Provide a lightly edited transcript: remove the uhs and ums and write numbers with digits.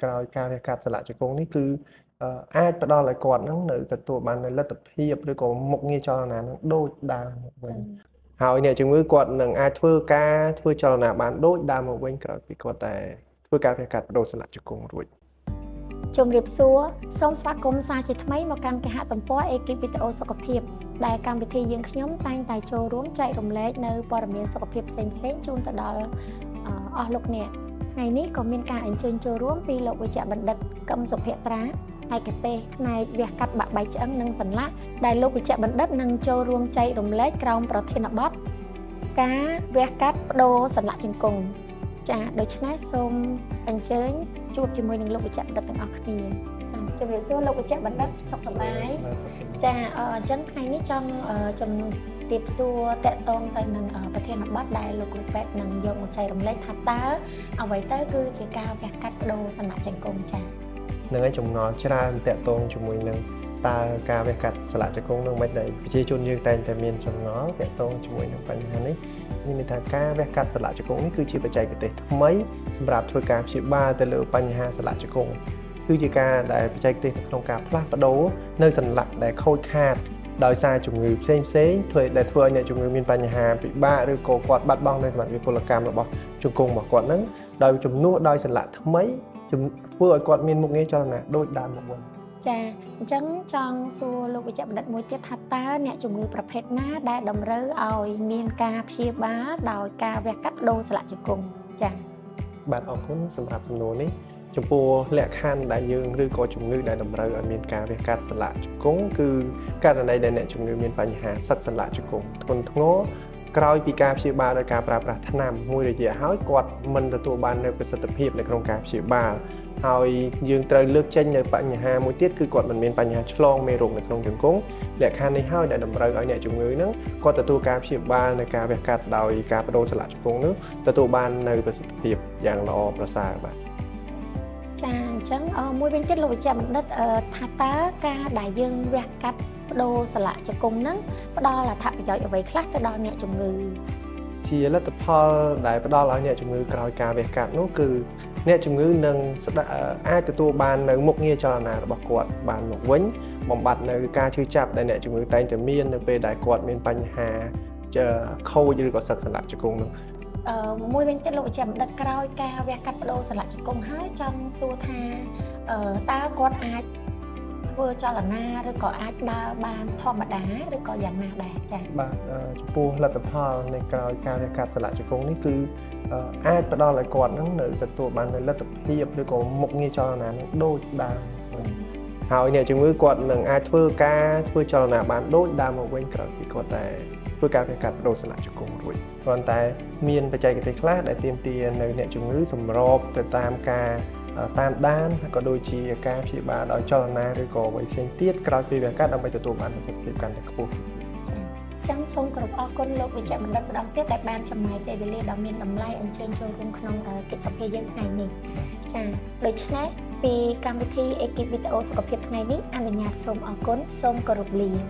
ក្រោយការវះកាត់សន្លាក់ជង្គង់នេះគឺអាចផ្ដល់ឲ្យគាត់នឹងនៅទទួលបាននៅលទ្ធភាពឬក៏មុខងារចលនានឹងដូចដើមមកវិញហើយអ្នកជំងឺគាត់នឹងអាចធ្វើការធ្វើចលនាបានដូចដើមមកវិញក្រោយពីគាត់តែធ្វើការវះកាត់ប្ដូរសន្លាក់ជង្គង់រួច។ ជំរាបសួរសូមស្វាគមន៍សាជាថ្មីមកកាន់គេហទំព័រអេគីបវីដេអូសុខភាពដែលកម្មវិធីយើងខ្ញុំតែងតែចូលរួមចែករំលែកនៅព័ត៌មានសុខភាពផ្សេងៗជូនទៅដល់អស់លោកអ្នកថ្ងៃនេះក៏មានការអញ្ជើញចូលរួមពីលោកវេជ្ជបណ្ឌិតកឹមសុភត្រាឯកទេសផ្នែកវះកាត់បាក់បែកឆ្អឹងនិងសន្លាក់ដែលលោកវេជ្ជបណ្ឌិតនឹងចូលរួមចែករំលែកក្រោមប្រធានបទការវះកាត់ប្ដូរសន្លាក់ជង្គង់ចាដូច្នេះសូមអញ្ជើញជួបជាមួយនឹងលោកវេជ្ជបណ្ឌិតទាំងអស់គ្នាជំរាបសួរលោកវេជ្ជបណ្ឌិតសុខសប្បាយចាអញ្ចឹងថ្ងៃនេះចង់ជំរាបសួរតកតងទៅនឹងប្រធានបទដែលលោកគ្រូពេទ្យនឹងយកមកចែករំលែកថាតើអ្វីទៅគឺជាការវះកាត់ប្ដូរសន្លាក់ជង្គង់ចា នឹងឯងចម្ងល់ច្រើនតកតងជាមួយនឹងតើការវះកាត់សន្លាក់ជង្គង់នឹងមិនដែលប្រជាជនយើងតែងតែមានចម្ងល់តកតងជាមួយនឹងបញ្ហានេះមានន័យថាការវះកាត់សន្លាក់ជង្គង់នេះគឺជាបច្ចេកទេសថ្មីសម្រាប់ធ្វើការព្យាបាលទៅលើបញ្ហាសន្លាក់ជង្គង់គឺជាការដែលបច្ចេកទេសក្នុងការផ្លាស់ប្ដូរនៅសន្លាក់ដែលខូចខាតដោយសារជំងឺផ្សេងផ្សេងធ្វើដែលធ្វើឲ្យអ្នកជំងឺមានបញ្ហាពិបាកឬក៏គាត់បាត់បង់នៅសមត្ថភាពពលកម្មរបស់ជង្គង់របស់គាត់ហ្នឹងដោយជំនួសដោយសន្លាក់ថ្មីធ្វើឲ្យគាត់មានមុខងារចលនាដូចដើមមកវិញ ចាអញ្ចឹងចង់សួរលោកវេជ្ជបណ្ឌិតមួយទៀតថាតើអ្នកជំងឺប្រភេទណាដែលតម្រូវឲ្យមានការព្យាបាលដោយការវះកាត់ប្ដូរសន្លាក់ជង្គង់ចា បាទអរគុណសម្រាប់សំណួរនេះចំពោះលក្ខខណ្ឌដែលយើងឬក៏ជំងឺដែលតម្រូវឲ្យមានការវះកាត់សន្លាក់ជង្គង់គឺករណីដែលអ្នកជំងឺមានបញ្ហាសឹកសន្លាក់ជង្គង់ធ្ងន់ធ្ងរក្រោយពីការព្យាបាលដោយការប្រើប្រាស់ថ្នាំមួយរយៈហើយគាត់មិនទទួលបាននូវប្រសិទ្ធភាពនៅក្នុងការព្យាបាលហើយយើងត្រូវលើកចេញនៅបញ្ហាមួយទៀតគឺគាត់មិនមានបញ្ហាឆ្លងមេរោគនៅក្នុងជង្គង់លក្ខខណ្ឌនេះហើយដែលតម្រូវឲ្យអ្នកជំងឺហ្នឹងគាត់ទទួលការព្យាបាលនៅការវះកាត់ដោយការបដូរសន្លាក់ជង្គង់នោះទទួលបាននៅប្រសិទ្ធភាពយ៉ាងល្អប្រសើរបាទ ចាអញ្ចឹងមួយវិញទៀតលោកវេជ្ជបណ្ឌិតថាតើការដែលយើងវះកាត់ប្ដូរសន្លាក់ជង្គង់ហ្នឹងផ្ដល់អត្ថប្រយោជន៍អ្វីខ្លះទៅដល់អ្នកជំងឺ ជាលទ្ធផលដែលផ្ដល់ឲ្យអ្នកជំងឺក្រោយការវះកាត់នោះគឺអ្នកជំងឺនឹងអាចទទួលបាននៅមុខងារចលនារបស់គាត់បានមកវិញបំបត្តិនៅការឈឺចាប់ដែលអ្នកជំងឺតែងតែមាននៅពេលដែលគាត់មានបញ្ហាខូចឬក៏សឹកសន្លាក់ជង្គង់នោះ មួយវិញទៀតលោកវេជ្ជបណ្ឌិតក្រោយការវះកាត់ប្ដូរសន្លាក់ជង្គង់ហើយចង់សួរថាតើគាត់អាចធ្វើចលនាឬក៏អាចដើរបានធម្មតាឬក៏យ៉ាងណាដែរចា៎ បាទចំពោះលទ្ធផលនៃក្រោយការវះកាត់សន្លាក់ជង្គង់នេះគឺអាចផ្ដល់ឲ្យគាត់នឹងនៅទទួលបាននៅលទ្ធភាពឬក៏មុខងារចលនានឹងដូចដើមវិញហើយអ្នកជំងឺគាត់នឹងអាចធ្វើការធ្វើចលនាបានដូចដើមមកវិញក្រោយពីគាត់តែធ្វើការវះកាត់ប្ដូរសន្លាក់ជង្គង់រួចគ្រាន់តែមានបច្ចេកទេសខ្លះដែលទាមទារនៅអ្នកជំងឺសម្របទៅតាមការតាមដានក៏ដូចជាការព្យាបាលដោយចលនាឬក៏អ្វីផ្សេងទៀតក្រោយពេលវះកាត់ដើម្បីទទួលបានប្រសិទ្ធភាពកាន់តែខ្ពស់ ចឹងសូមគោរពអរគុណលោកវេជ្ជបណ្ឌិតម្ដងទៀតដែលបានចំណាយពេលវេលាដ៏មានតម្លៃអញ្ជើញចូលរួមក្នុងកិច្ចសម្ភាសយើងថ្ងៃនេះចាដូច្នេះពីកម្មវិធីអេគីបវីដេអូសុខភាពថ្ងៃនេះអនុញ្ញាតសូមអរគុណសូមគោរពលា។